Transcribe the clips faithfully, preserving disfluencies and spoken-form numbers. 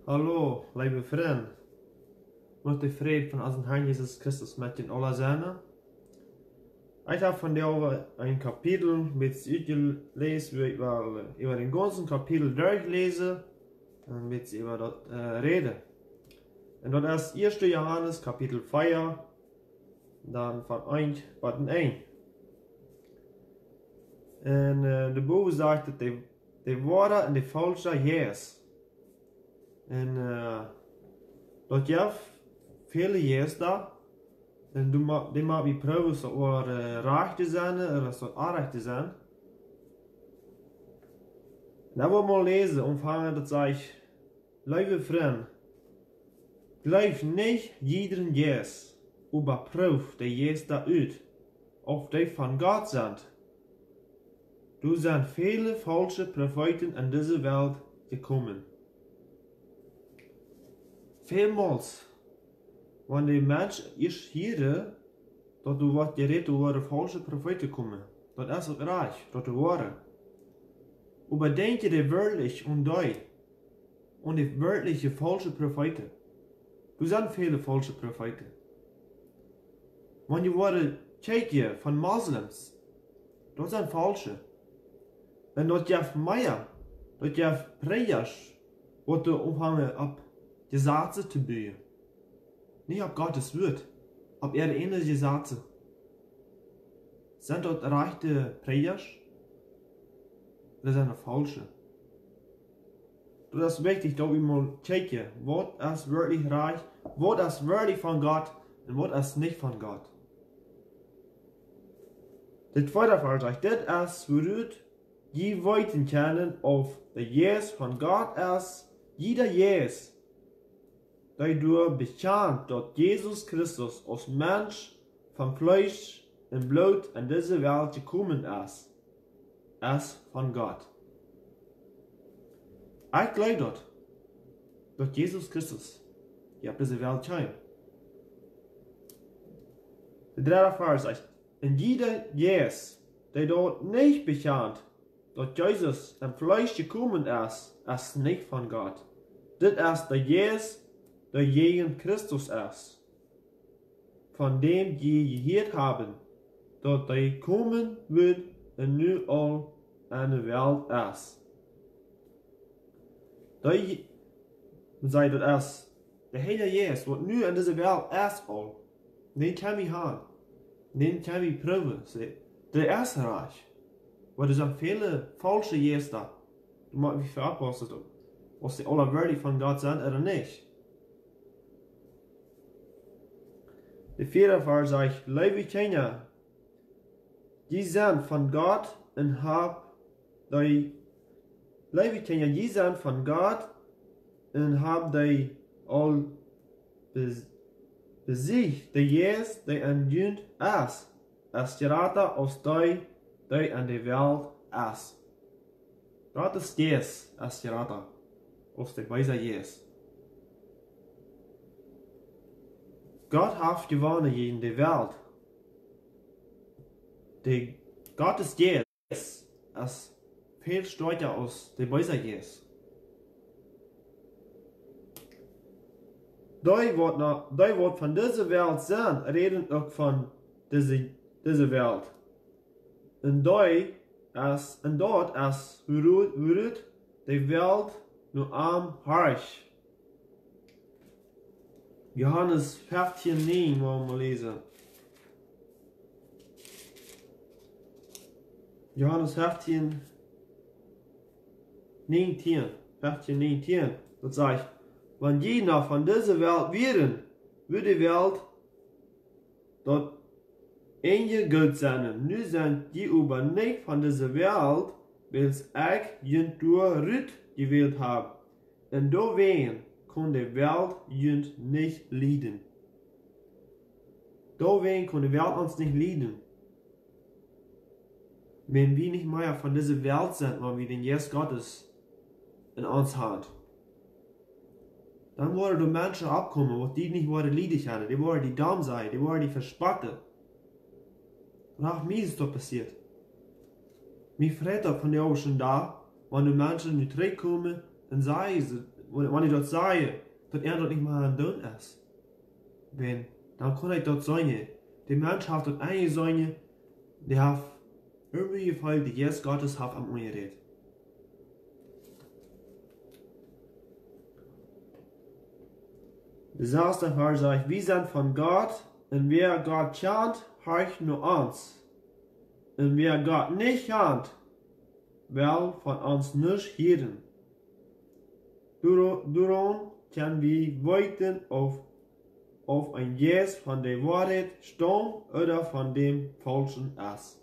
Hallo, leewe Frind. Mucht de Fräd von onsen Harn Jesus Christus met junt aula sennen. Ekj hab vondoag een Kapitel met utjeläst, wua ekj well äwa dän gaunzen Kapitel derchläsen un met äwa daut, äh, räden. Un daut es ieeschte Johanes Kapitel vea, dan von eent bat een. Un, äh, de Bibel sajcht daut de, de woare un de faulsche Jeist. Un, äh, daut jeft väle Jeista. Un dee ma-, dee moaken proowen, soo, äh, rajcht to sennen ooda soo onrajcht to sennen. Un dan well wie mol läsen, aunfangen, daut sajcht: Leewe Frind, jleeft nich jiedren Jeist, oba prooft de Jeista ut, auf dee von Gott sent. Doa sent väle faulsche Profeeten en dise Welt jekomen. Välmols, wan de Mensch ieescht hieet, daut doa woat jerät, doa woaren faulsche Profeeten komen. Daut es uk rajcht, daut doa woaren. Oba denkjt jie werkjlich aun dee, aun de werkjliche faulsche Profeeten? Doa sent väle faulsche Profeeten. Wan jie woaren kjikjen von Moslems, daut sent faulsche. Un daut jeft mea, daut jeft Prädjasch, waut doa aunfangen opp Jesazen to buen. Nich opp Gott sien Wuat, opp äare ieejne Jesazen. Sent daut rajchte Prädjasch? Ooda sent daut faulsche? Daut es wichtich, daut wie mol kjikjen, waut es werkjlich rajcht, waut es werkjlich von Gott un waut es nich von Gott. De tweede Varsch sajcht: Dit es wuaromm jie weeten kjennen, auf de Jeist von Gott es. Jieda Jeist, dee doa bekjant, daut Jesus Christus aus Mensch von Fleesch un Bloot en dise Welt jekomen es, es von Gott. Ekj jleew daut, daut Jesus Christus hia opp dise Welt kjeem. De dredde Varsch sajcht: Un jieda Jeist, dee daut nich bekjant, daut Jesus em Fleesch jekomen es, es nich von Gott. Dit es de Jeist, dee jäajen Christus es, von däm jie jehieet haben, daut hee komen woat un nu aul en de Welt es. Dee, see, daut es de Heilje Jeist, waut nu en dise Welt es aul. Dän kjenn wie han. Dän kjenn wie proowen, see. Dee es rajcht. Oba doa sent väle faulsche Jeista. Doa mott wie oppaussen, auf dee aula werkjlich von Gott sent ooda nich. De vieede Varsch sajcht: Leewe Kjinja, jie sent von Gott un hab dee, leewe Kjinja, jie sent von Gott un hab dee aul bes-, besieecht. De Jeist, dee en junt es, es jrata aus dee, dee en de Welt es. Gott sien Jeist es jrata aus de beesa Jeist. Gott haft jewonnen jäajen de Welt. De Gott sien Jeist es väl stoakja aus de beesa Jeist. Dee waut na, dee waut von dise Welt sent, räden uk von dise, dise Welt. Un dee es, un daut es wuaromm, wuaromm de Welt no am horcht. Johanes feftieen näajen, woa wie mol läsen. Johanes feftieen näajentieen, feftieen näajentieen, daut sajcht: Wan jie noch von dise Welt wieren, wudd de Welt daut Enj goot sennen. Nu sent jie oba nich von dise Welt, wiels ekj junt doa rut jewält hab. Un doawäajen kaun de Welt junt nich lieden. Doawäajen kaun de Welt ons nich lieden. Wan wie nich mea von dise Welt sent, wan wie dän Jeist Gottes en ons haben, dan woaren doa Menschen oppkomen, waut die nich woaren lieden kjennen. Dee woaren die domm sajen, dee woaren die vespotten. Un uk mie es daut passieet. Mie freit daut vondoag dän Dach, wan de Menschen nu trigjkomen un sajen, see, Wan, wan ekj daut saj, daut hee daut nich mea aun doonen es. Wan, dan kaun ekj daut seenen. De Mensch haft daut enjeseenen, dee haft irjentwoo jefeelt, de Jeist Gottes haft am aunjerät. De sasde Varsch sajcht: Wie sent von Gott, un wäa Gott kjant, horcht no ons. Un wäa Gott nich kjant, well von ons nuscht hieren. Doaro-, doaraun kjenn wie weeten, auf, auf een Jeist von de Woarheit staumt ooda von däm Faulschen es.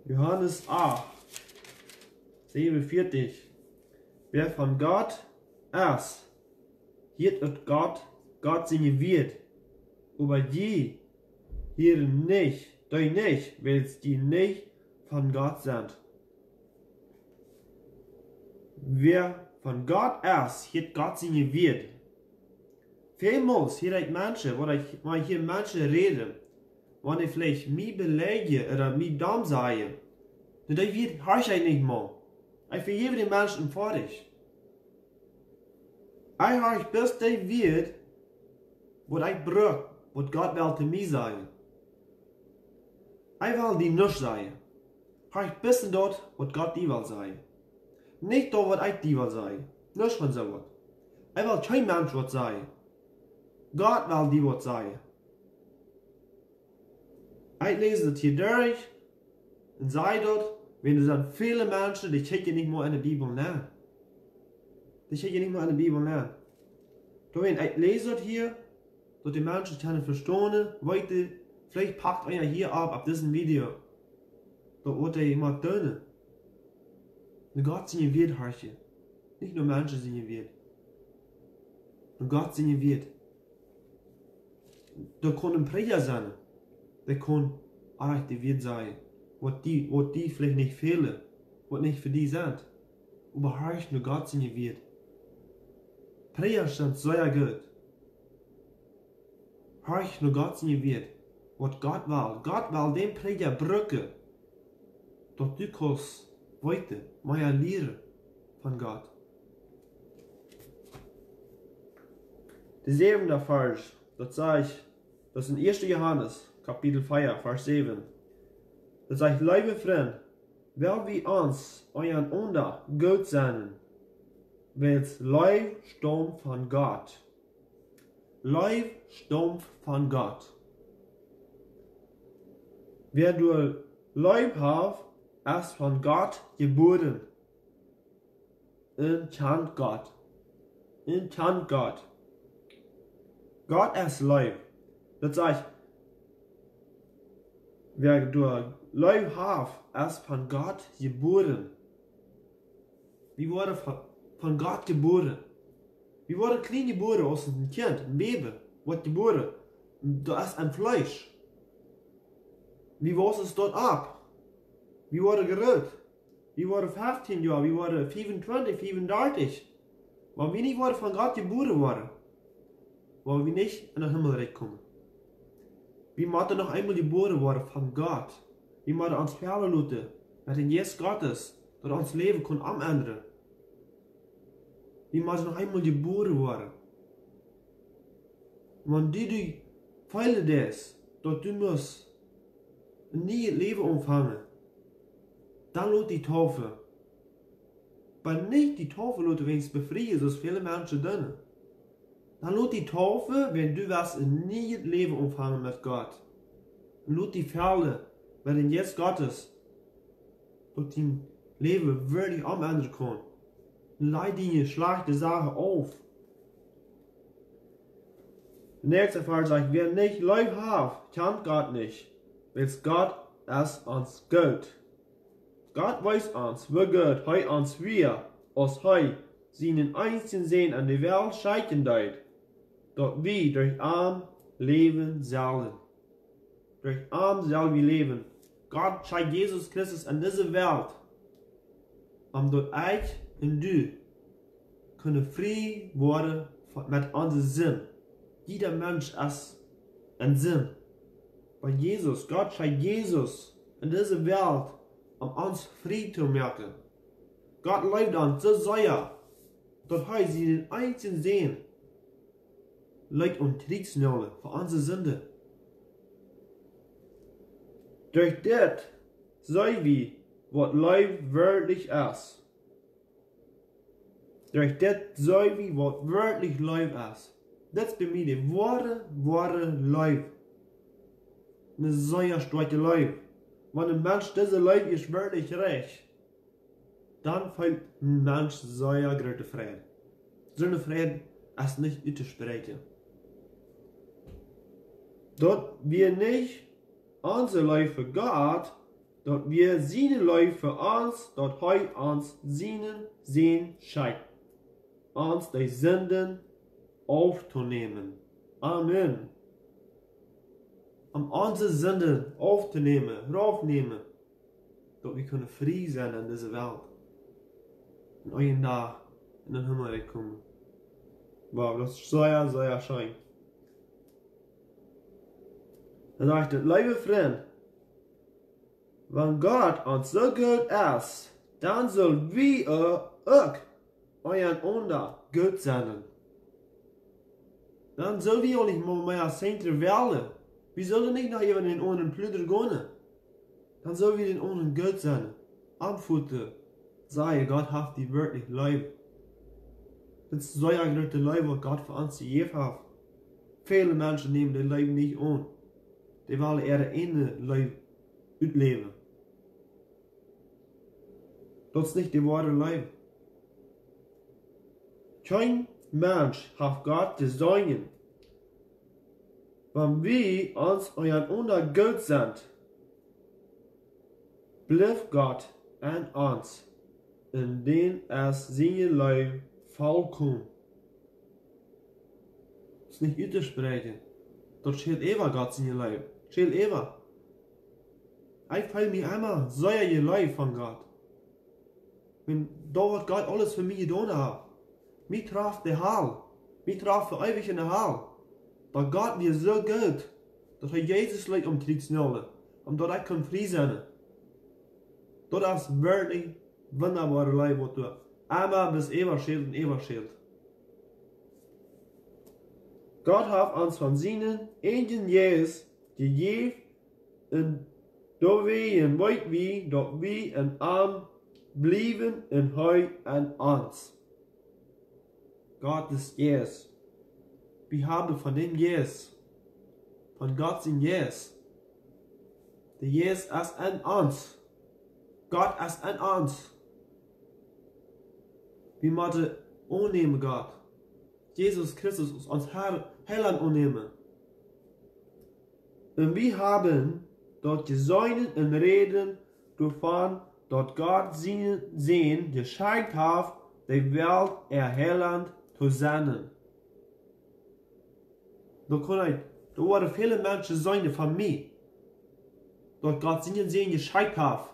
Johanes acht, säwenunvieetich. Wäa von Gott es, hieet uk Gott, Gott siene Wieed. Oba jie hieren nich, dee nich, wiels jie nich von Gott sent. Wäa von Gott es, hieet Gott siene Wieed. Välmols hia ekj Menschen, waut ekj, wan ekj hia Menschen räd, wan dee veleicht mie beleidjen ooda mie domm sajen, dan dee Wieed horch ekj nich mea. Ekj vejäw dän Menschen foadich. Ekj horch bloos dee Wieed, waut ekj bruk, waut Gott well to mie sajen. Ekj well die nuscht sajen. Horch bloos daut, waut Gott die well sajen. Nich daut, waut ekj die well sajen. Nuscht von soo waut. Ekj well kjeen Mensch waut sajen. Gott well die waut sajen. Ekj läs daut hia derch un saj daut, wiels doa sent väle Menschen, dee kjikjen nich mea enne Bibel nenn. Dee kjikjen nich mea enne Bibel nenn. Doawäajen, ekj läs daut hia, daut de Menschen kjennen vestonen, weeten, veleicht packt eena hia opp, opp disen Video. Daut woat eena mol doonen. No Gott siene Wieed horchen. Nich no Menschen siene Wieed. No Gott siene Wieed. Daut kaun een Prädja sennen. Dee kaun uk de Wieed sajen, waut die, waut die veleicht nich fälen, waut nich fa die sent. Oba horch no Gott siene Wieed. Prädjasch sent sea goot. Horch no Gott siene Wieed. Waut Gott well. Gott well dän Prädja brucken, daut du kaust weeten, mea lieren von Gott. De säwende Varsch, daut sajcht, daut es en ieeschte Johanes, Kapitel vea, Varsch säwen. Daut sajcht: Leewe Frind, well wie ons unjarenaunda goot sennen, wiels Leew staumt von Gott. Leew staumt von Gott. Wäa doa Leew haft, es von Gott jebuaren un kjant Gott. Un kjant Gott. Gott es Leew. Daut sajcht, wäa doa Leew haft, es von Gott jebuaren. Wie woaren von, von Gott jebuaren. Wie woaren kjlien jebuaren, aus een Kjint, een Baby, woat jebuaren. Daut es een Fleesch. Wie wausen doa opp? Wie woaren groot? Wie woaren feftieen Joa, wie woaren fiefuntwintich, fiefundartich? Wan wie nich woaren von Gott jebuaren woaren, woa wie nich en daut Himmelrikj komen. Wie motten noch eemol jebuaren woaren von Gott. Wie motten ons fellen loten met dän Jeist Gottes, daut ons Läwen kaun omendren. Wie motten noch eemol jebuaren woaren. Wan du die feelen deist, daut du motst een nieet Läwen aunfangen, dan lot die deepen. Oba nich die deepen loten, wan du befriet, soo aus väle Menschen doonen. Dan lot die deepen, wan du west een nieet Läwen aunfangen met Gott. Un lot die fellen met dän Jeist Gottes, daut dien Läwen werkjlich omendren kaun. Un laj diene schlajchte Sachen auf. De näakjste Varsch sajcht: Wäa nich Leew haft, kjant Gott nich, wiels Gott es ons goot. Gott wiest ons, woo goot hee ons wia, aus hee sienen eensjen Sän en de Welt schekjen deed, daut wie derch am läwen sellen. Derch am sell wie läwen. Gott schekjt Jesus Christus en dise Welt, om daut ekj un du kunnen frie woaren met onse Sind. Jieda Mensch es en Sind. Oba Jesus, Gott schekjt Jesus en dise Welt, om ons frie to moaken. Gott leeft ons soo sea, daut hee sienen eensjen Sän leet aum Kjriez nojlen fa onse Sind. Derch dit seenen wie, waut Leew werkjlich es. Derch dit seenen wie, waut werkjlich Leew es. Dit es bie mie de woare, woare Leew. Eene sea stoakje Leew. Wan een Mensch dise Leew es werkjlich rajcht, dan feelt een Mensch sea grooten Fräd. Soon Fräd es nich uttospräakjen. Daut wia nich onse Leew fa Gott, daut wia siene Leew fa ons, daut hee ons sienen Sän schekjt, ons de Sinden auftonämen. Amen. Om onse Sinden auftonämen, raufnämen, daut wie kunnen frie sennen en dise Welt. Un eenen Dach en dän Himmel komen. Wow, daut es sea, sea scheen. Dan sajcht et, leewe Frind, wan Gott ons soo goot es, dan sell wie uk enaunda goot sennen. Dan sell wie uk nich mea, mea sent wellen. Wie sellen nich noch äwa dän aundren pludren gonen. Dan sell wie dän aundren goot sennen. Aunfoten. Sajen, Gott haft die werkjlich leef. Daut es soo eene groote Leew, waut Gott fa ons jejäft haft. Väle Menschen nämen dee Leew nich aun. Dee wellen äare eajne Leew utläwen. Daut es nich de woare Leew. Kjeen Mensch haft Gott jeseenen. Wan wie ons enaunda goot sent, blift Gott en ons, un dan es siene Leew vollkomen. Daut es nich uttospräakjen. Daut schient äwa Gott siene Leew. Schient äwa. Ekj feel mie emma sea jeleeft von Gott. Wan daut, waut Gott aules fa mie jedonen haft. Mie trof de Hal. Mie trof fa eewich en de Hal. Oba Gott wia soo goot, daut hee Jesus leet aum Kjriez nojlen, om daut ekj kunn frie sennen. Daut es werkjlich wundaboare Leew, waut doa emma bat eewich schient un eewich schient. Gott haft ons von sienen eenen Jeist jejäft, un doawäajen weet wie, daut wie en am bliewen un hee en ons. Gott es Jeist. Wie haben von dän Jeist, von Gott sien Jeist. De Jeist es en ons. Gott es en ons. Wie motten aunnämen Gott, Jesus Christus, aus ons Herr, Heilaunt aunnämen. Un wie haben daut jeseenen un räden doavon, daut Gott sienen Sän jeschekjt haft, de Welt äa Heilaunt to sennen. Daut kaun ekj, doa woaren väle Menschen seenen von mie, daut Gott sienen Sän jeschekjt haft,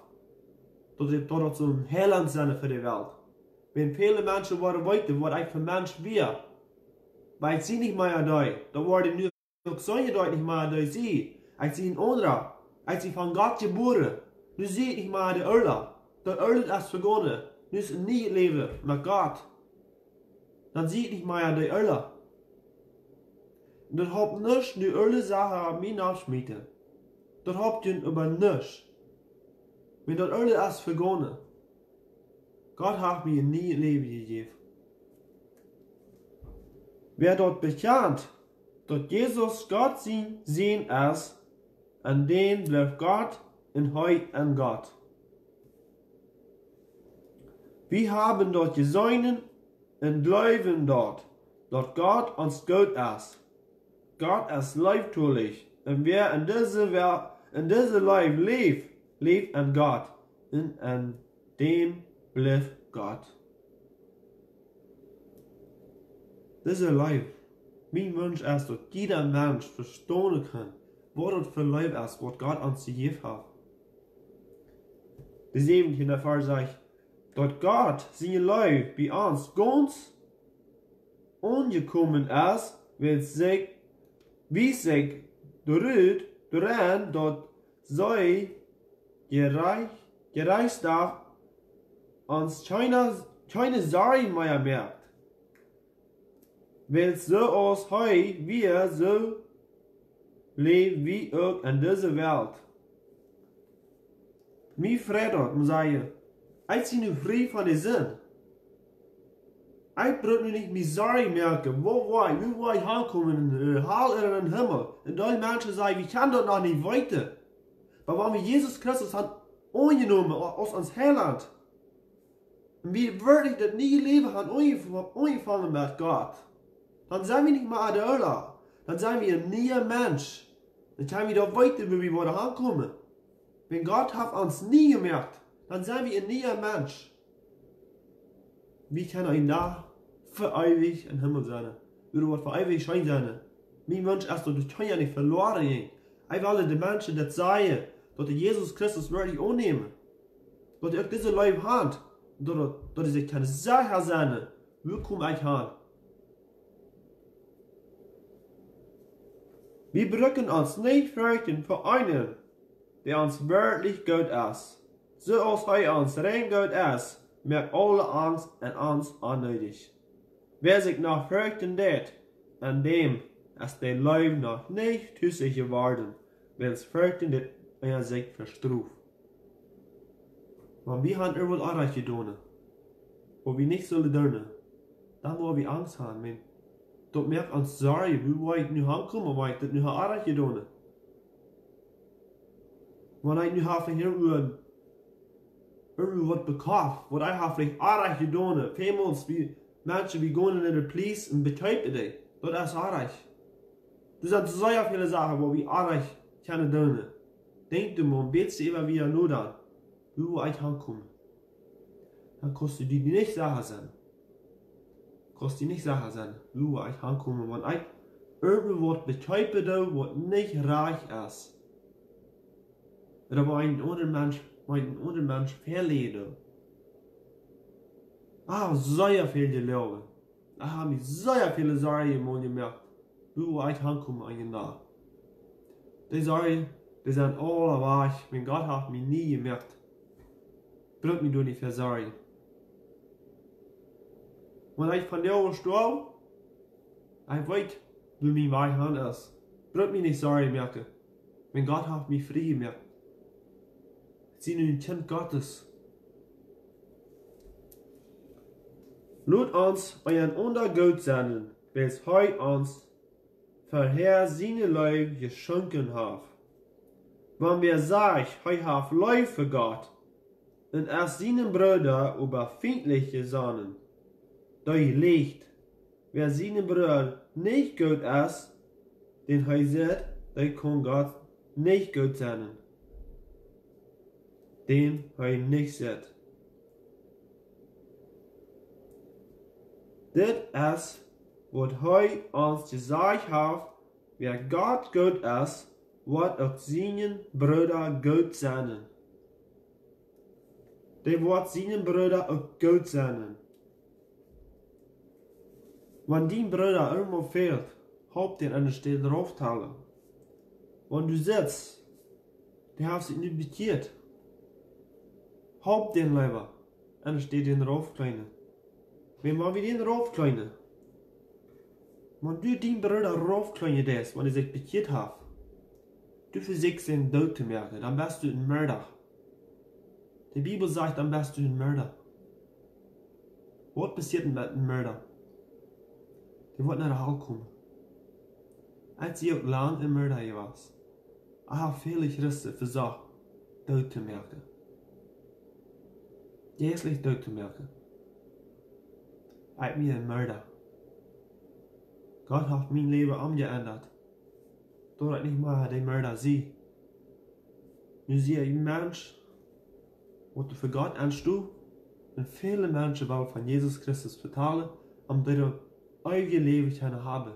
daut hee, daut hee saul een Heilaunt sennen fa de Welt. Wan väle Menschen woaren weeten, waut ekj fa Mensch wia, oba ekj sie nich mea dee, dan woaren nu uk seenen, daut ekj nich mea dee sie. Ekj sie een aundra. Ekj sie von Gott jebuaren. Nu sie ekj nich mea de oola. Daut oola es vegonen. Nu es een nieet Läwen met Gott. Dan sie ekj nich mea de oola. Un daut halpt nuscht, nu aule Sachen opp mie aufschmieten. Daut halpt junt oba nuscht. Wan daut oola es vegonen. Gott haft mie een nieet Läwen jejäft. Wäa daut bekjant, daut Jesus Gott sien Sän es, en dän blift Gott un hee en Gott. Wie haben daut jeseenen un jleewen daut, daut Gott ons goot es. Gott es leeftolich, un wäa en dise Welt, en dise Leew läft, läft en Gott, un en däm blift Gott. Dise Leew, mien Wunsch es, daut jieda Mensch vestonen kaun, waut daut fa Leew es, waut Gott ons jejäft haft. De säwentieende Varsch sajcht, daut Gott siene Leew bie ons gaunz aunjekomen es, wiels sikj, wiest sikj doarut, doaraun, daut see jerecht, jerechthaft ons kjeene, kjeene Sorjen mea moakt. Wiels soo aus hee wia, soo läw wie uk en dise Welt. Mie freit daut, mott ekj sajen, ekj sie nu frie von de Sind. Ekj bruk nu nich mea Sorjen moaken, woo woa ekj, woo woa ekj hankomen, en de Hal ooda en dän Himmel. Un dee Menschen sajen, wie kjennen daut noch nich weeten. Oba wan wie Jesus Christus haben aunjenomen aus ons Heilaunt, un wie werkjlich daut niee Läwen haben aunjef-, aunjefongen met Gott, dan sent wie nich mea de Oola. Dan sent wie een niea Mensch. Dan kjenn wie daut weeten, wua wie woaren hankomen. Wan Gott haft ons nie jemoakt, dan sent wie een niea Mensch. Wie kjennen een Dach fa eewich em Himmel sennen. Wie woaren fa eewich scheen sennen. Mien Wunsch es, daut de Kjinja nich veloaren jinjen. Ekj well de Menschen daut sajen, daut dee Jesus Christus werkjlich aunnämen. Daut dee uk dise Leew haben. Daut, daut, daut dee sikj kjennen secha sennen, wua kom ekj han? Wie brucken ons nich ferchten fa eenen, dee ons werkjlich goot es. Soo aus hee ons rein goot es, moakt aule Angst un ons onneedich. Wäa sikj noch ferchten deit, aun däm es de Leew noch nich tusich jeworden, wiels Ferchten deit eena sikj vestrofen. Wan wie haben irjentwaut orrajcht jedonen, waut wie nich sullen doonen, dan woa wie Angst haben, Mensch. Daut moakt ons Sorjen, wua woa ekj nu hankomen, wan ekj daut nu hab orrajcht jedonen? Wan ekj nu hab von hia irjentwaut bekoft, waut ekj hab veleicht orrajcht jedonen, väl Mol wie Menschen, wie gonen no de Police un bekjiepen dee. Daut es orrajcht. Doa sent sea väle Sachen, waut wie orrajcht kjennen doonen. Denkj die mol een bät äwa, wua nu dan, wua ekj hankomen. Dan kaust du die nich secha sennen. Kaust die nich secha sennen, wua ekj hankomen, wan ekj irjentwaut bekjiepen doo, waut nich rajcht es. Ooda wua een aundra Mensch, wua een aundra Mensch veloaren deit. Ah, sea väl jeloagen. Ekj hab mie sea väle Sorjen mol jemoakt, wua ekj hankomen aun dän Dach. Dee Sorjen, dee sent aule wajch, wan Gott haft mie nie jemoakt, bruk mie doa nich fa sorjen. Wan ekj vondoag stoaw, ekj weet, wua mien Wajch han es. Bruk mie nich Sorjen moaken, wan Gott haft mie frie jemoakt. Ekj sie nu een Kjint Gottes. Lot ons bie eenaunda goot sennen, wiels hee ons verhäa siene Leew jeschonken haft. Wan wäa sajcht, hee haft Leew fa Gott, un es sienen Brooda oba fientlich jesonnen, dee liecht. Wäa sienen Brooda nich goot es, dän hee sitt, dee kaun Gott nich goot sennen, dän hee nich sitt. Dit es, waut hee ons jesajcht haft: Wäa Gott goot es, woat uk sienen Brooda goot sennen. Dee woat sienen Brooda uk goot sennen. Wan dien Brooda irjentwua fält, halp dän, enne Städ rauf to hoolen. Wan du sitst, dee haft sikj nu bekjieet, halp dän leewa, enne Städ dän rauf to kjleenen. Wan, wan wie dän rauf kjleenen, wan du dien Brooda rauf kjleenen deist, wan hee sikj bekjieet haft, du vesieekjst dän doot to moaken, dan best du een Moorda. De Bibel sajcht, dan best du een Moorda. Waut passieet met een Moorda? Dee woat no de Hal komen. Ekj sie uk lang een Moorda jewast. Ekj hab väle Christen vesocht doot to moaken. Jeistlich doot to moaken. Ekj sie een Moorda. Gott haft mien Läwen omjeendat, daut ekj nich mea de Moorda sie. Nu sie ekj een Mensch, waut fa Gott enstonen, un väle Menschen well von Jesus Christus vetalen, om daut eewje Läwen kjennen haben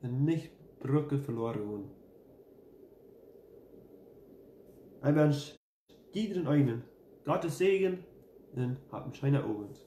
un nich brucken veloaren gonen. Ekj wensch jiedrem eenen Gottes Säajen un hab eenen scheenen Owent.